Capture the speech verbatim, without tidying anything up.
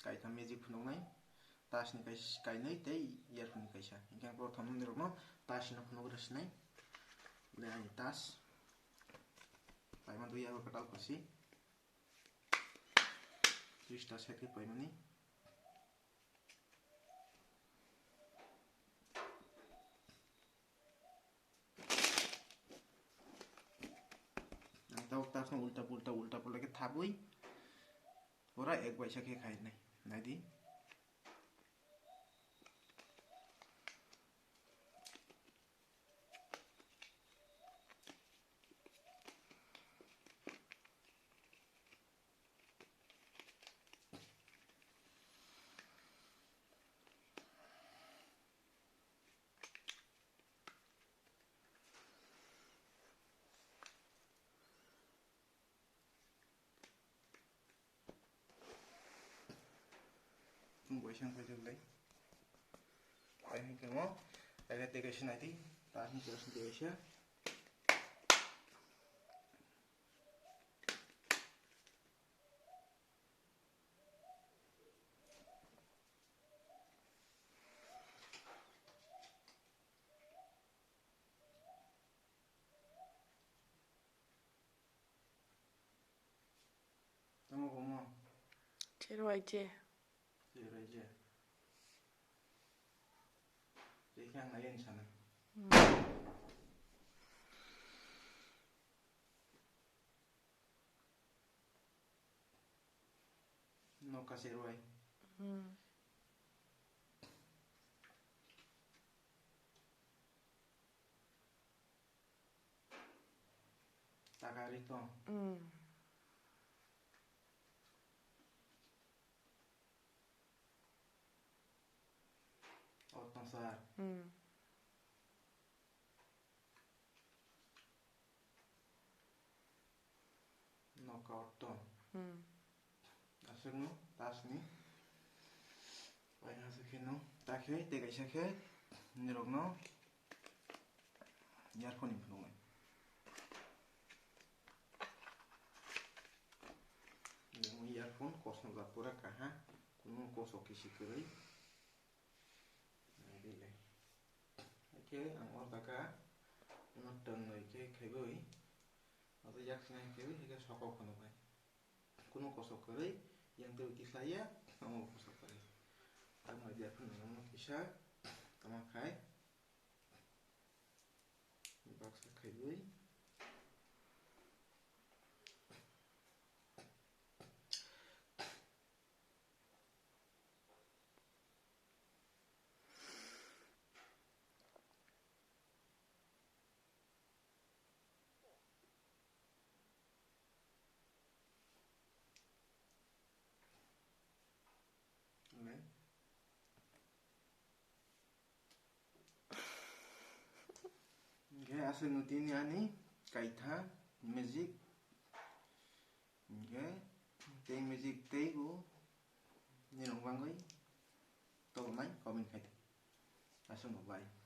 kaitham magic phunuknai, touch ni kais-, kainwi tei earphone ni kaisa. Hinkhe ang prothom nini rokno touch no phunuk rwsinai. Le ani touch paima dui yago kwtal kosi. Tris ta set khe paimani. Ang tabuk touch no ulta pulta, ulta pulta khe thabwi pura ek baisa khe khainai. Naidi. Tong bai sang pai jok lai. Pai hing kemo, ega tega sinai di, ta hing kemo tega sia. Tamo komo. Cherwai che. Cherwai che. Che khe ang nai yen sana. Hmm. Noka cherwai. Hmm. Takari tong. Hmm. Otong sar. Hmm. Knockout tong. Hmm. Aswkno touch ni. Pai aswk khe no ta khe tei kaisa khe nirokno earphone ni phunuknai. Earphone kosom jak pura kaha, kunu kosok kisi kwrwi. Naidi le. Haikhe ang o jaga no twngnwi khe khaiwi, abo yak sinai khaiwi, haikhe sokok phano bai. Kunu kosok kwrwi, yang twi tislaiya, omo kosok kwrwi. Tamo dia phano omo kisa, tamo khai. Baksa khaiwi. Hingke aswk no tini ani kaitha magic. Hingke tei magic tei bo nini rok bangwi tolnai comment khai di. Aswk no bye.